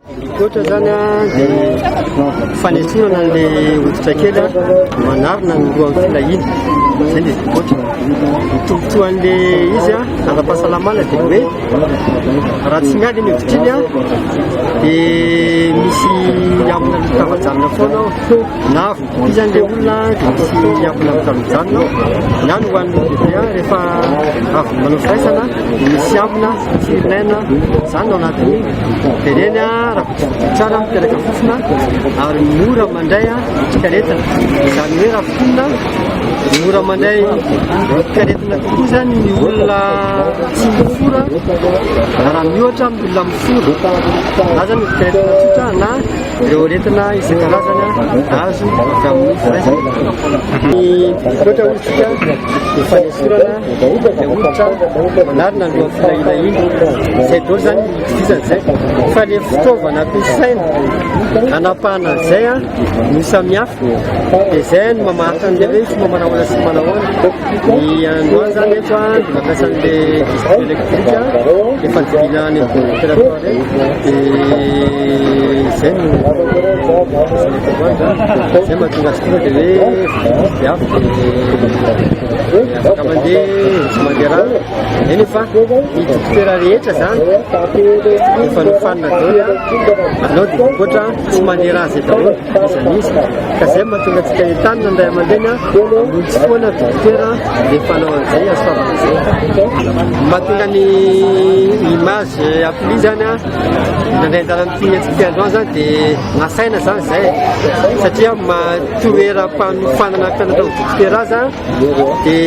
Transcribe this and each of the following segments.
Mihoatra zany dia fanesorana an'ilay hoditra kely manarona ny lohan'ny filahiana. Izay ilay mihoatra. Ny tombontsoan'ilay izy ara-pahasalamana dia hoe raha tsy miady iny hoditra iny dia misy ambina loto tafajanona foana ao na Ity zany le olona dia misy ambina mijanonjanona ao na ny hoan'ny bebe rehefa avy manao firaisana dia misy ambina tsirinaina zany ao anatin'iny dia ireny raha votsivotsotra tsara miteraka fofona ary mora mandray otrikaretina izany hoe raha fofonina mora mandray otrikaretina kokoa zany ny olona tsy mifora raha miohatra amin'ny olona mifora na zany otrikaretina tsotra na Ireo aretina isan-karazany azo avy amin'ny firaisana. Ny loatra hoy isika dia fanesorana ilay hoditra manarona ny lohan'ny filahiana iny. Izay daholo izany ny itovizan'izay. Fa ilay fitaovana ampiasaina hanapahana an'izay no samihafa. Dia izay no mamaritra an'ilay hoe fomba manahoana sy manahoana. Ny androany izany eto dia mampiasa an'ilay bistouri électrique efa nividiana any amin'ny opératoire dia izay no izay mahatonga azy tonga dia hoe dia avy dia afaka mandeha tsy mandeha rano. Eny fa ny dokotera rehetra izany efa nofanina daholo anao dia mipoitra tsy mandeha rà izay daholo iza n'iza ka izay mahatonga antsika entanina ny ray aman-dreny hamonjy foana dokotera rehefa hanao an'izay hasoavana izay. Mahatonga ny image appli zany nandray anjara amin'ity hetsika androany zany dia nasaina zany izay satria toeram-panofanana mpianatra ho dokotera aza dia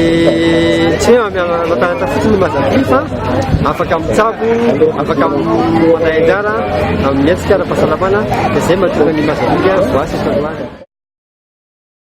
tsy hoe mampianatra fotsiny ny mazavia fa afaka mitsabo, afaka mandray anjara amin'ny hetsika ara-pahasalamana dia izay mahatonga ny mazavia voasa eto androany.